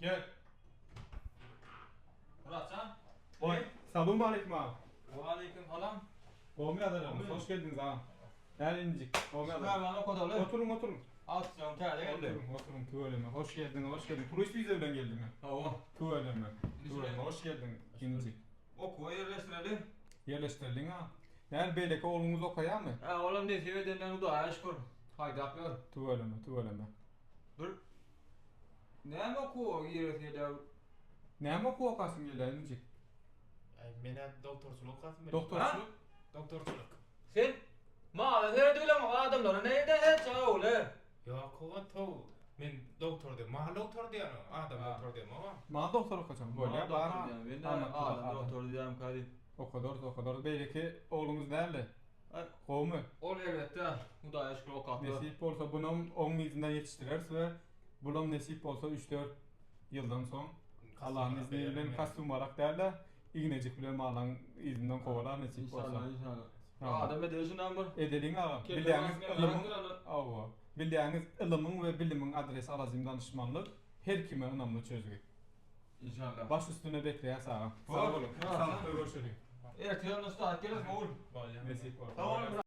Gel. Muratjan. Oý, salowmaleýkim agam. Waleýkim salam. Gowmy ýagdaýlaryňyz? Hoş geldiňiz agam. Näl injik? Gowmy ýagdaýlar? Şulardan okadaly. Oturyň, oturyň. Auksion täze geldi. Oturyň, oturyň, tüweleme. Hoş geldiňiz, hoş geldiň. Turist wiza bilen geldiňmi? Hawa. Tüweleme. Tüweleme, hoş geldiň injik. Okuwa ýerleşdireli. Ýerleşdireliň agam. Näl beýleki ogluňyz okaýarmy? Hä, olam nesip edenden Hudaýa şükür. Haýdap ýör. Tüweleme, tüweleme. Bir Näme okuwa giresi gelýär? Näme okuw okasyň gelýär injik? Aý, men-ä doktorçylyk okasym gelýär. Doktorçylyk? Doktorçylyk. Sen mala seredibileňok adamlara näde sertjek ogly? Ýok, oba tow. Men doktor diýen, mal doktor diýen, adam doktor diýemok-a. Mal doktor okajaň. Bolýar, bar. Men adam doktor diýýärmkä diýip. Okadarys, okadarys. Beýleki ogluňyz däldi. Gowumy? Ol elbetde, Hudaýa şükür okap ýör. Nesip bolsa bunam oň yzyndan ýetişdireris we bulam nesip bolsa üç-dört ýyldan soň Allanyň izni bilen kostýum-barak däl-de, ignejik bilen malaň yzyndan kowalar nesip bolsa. Inşallah, inşallah. Adam edeli şundan bir. Edeliň agam. Bilýäňiz ylymyň Hawa. Bilýäňiz ylymyň we bilimiň adresi Alajym danyşmanlyk her kime ynamly çözgüt. Inşallah. Baş üstüne bekleýäs agam. Sag boluň. Saglykda görşeliň. Ertir onda start gelersiň ogul. Bolýar. Nesip bolsa. Sag boluň.